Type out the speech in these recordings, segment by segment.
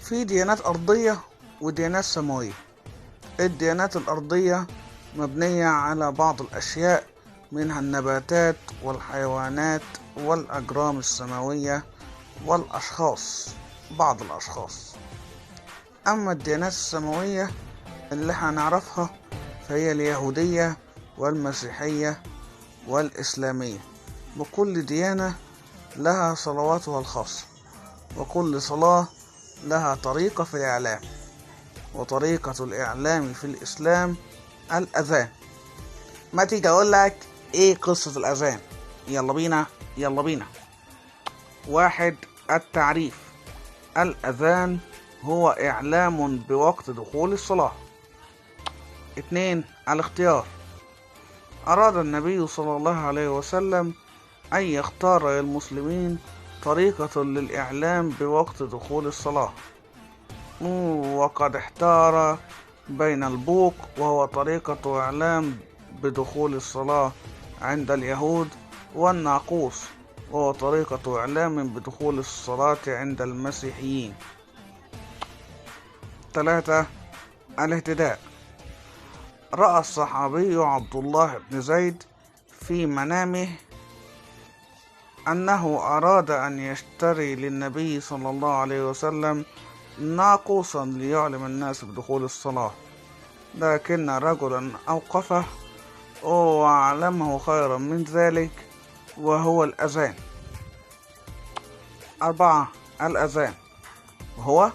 في ديانات أرضية وديانات سماوية. الديانات الأرضية مبنية على بعض الأشياء، منها النباتات والحيوانات والأجرام السماوية والأشخاص، بعض الأشخاص. أما الديانات السماوية اللي هنعرفها فهي اليهودية والمسيحية والإسلامية، وكل ديانة لها صلواتها الخاصة، وكل صلاة لها طريقة في الإعلام، وطريقة الإعلام في الإسلام الأذان. ما تيجي أقول لك إيه قصة الأذان؟ يلا بينا يلا بينا. 1. التعريف. الأذان هو إعلام بوقت دخول الصلاة. 2. الاختيار. أراد النبي صلى الله عليه وسلم أن يختار للمسلمين طريقة للإعلام بوقت دخول الصلاة، وقد احتار بين البوق، وهو طريقة إعلام بدخول الصلاة عند اليهود، والناقوس، وهو طريقة إعلام بدخول الصلاة عند المسيحيين. 3. الاهتداء. رأى الصحابي عبد الله بن زيد في منامه أنه أراد أن يشتري للنبي صلى الله عليه وسلم ناقوسا ليعلم الناس بدخول الصلاة، لكن رجلا أوقفه وأعلمه خيرا من ذلك، وهو الأذان. 4. الأذان، وهو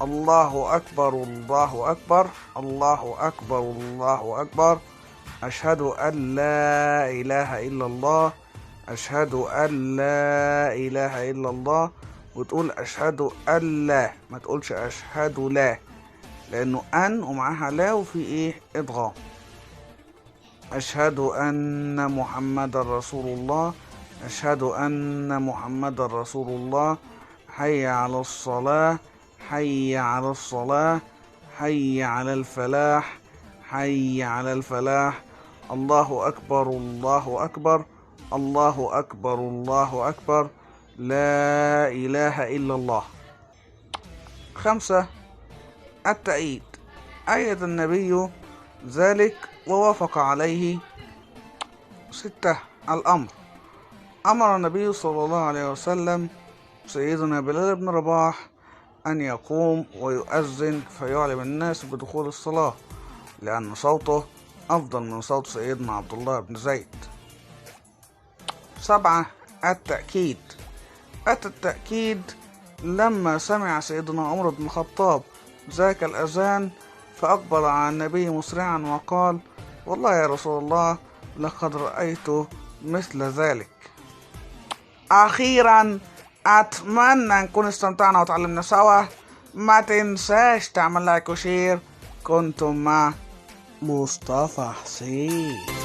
الله أكبر الله أكبر الله أكبر الله أكبر، أشهد أن لا إله إلا الله، أشهد أن لا إله إلا الله. وتقول أشهد أن لا، ما تقولش أشهد لا، لأنه أن ومعاها لا وفي إيه إدغام. أشهد أن محمد رسول الله، أشهد أن محمد رسول الله، حي على الصلاة، حي على الصلاة، حي على الفلاح، حي على الفلاح، الله أكبر الله أكبر الله أكبر الله أكبر، لا إله إلا الله. 5. التأييد. أيد النبي ذلك ووافق عليه. 6. الأمر. أمر النبي صلى الله عليه وسلم سيدنا بلال بن رباح أن يقوم ويؤذن فيعلم الناس بدخول الصلاة، لأن صوته أفضل من صوت سيدنا عبد الله بن زيد. 7. التأكيد. أتى التأكيد لما سمع سيدنا عمر بن الخطاب ذاك الأذان، فأقبل على النبي مسرعا وقال: والله يا رسول الله لقد رأيت مثل ذلك. أخيرا أتمنى نكون استمتعنا وتعلمنا سوا. ما تنساش تعمل like و share. كنتم مع مصطفى حسين.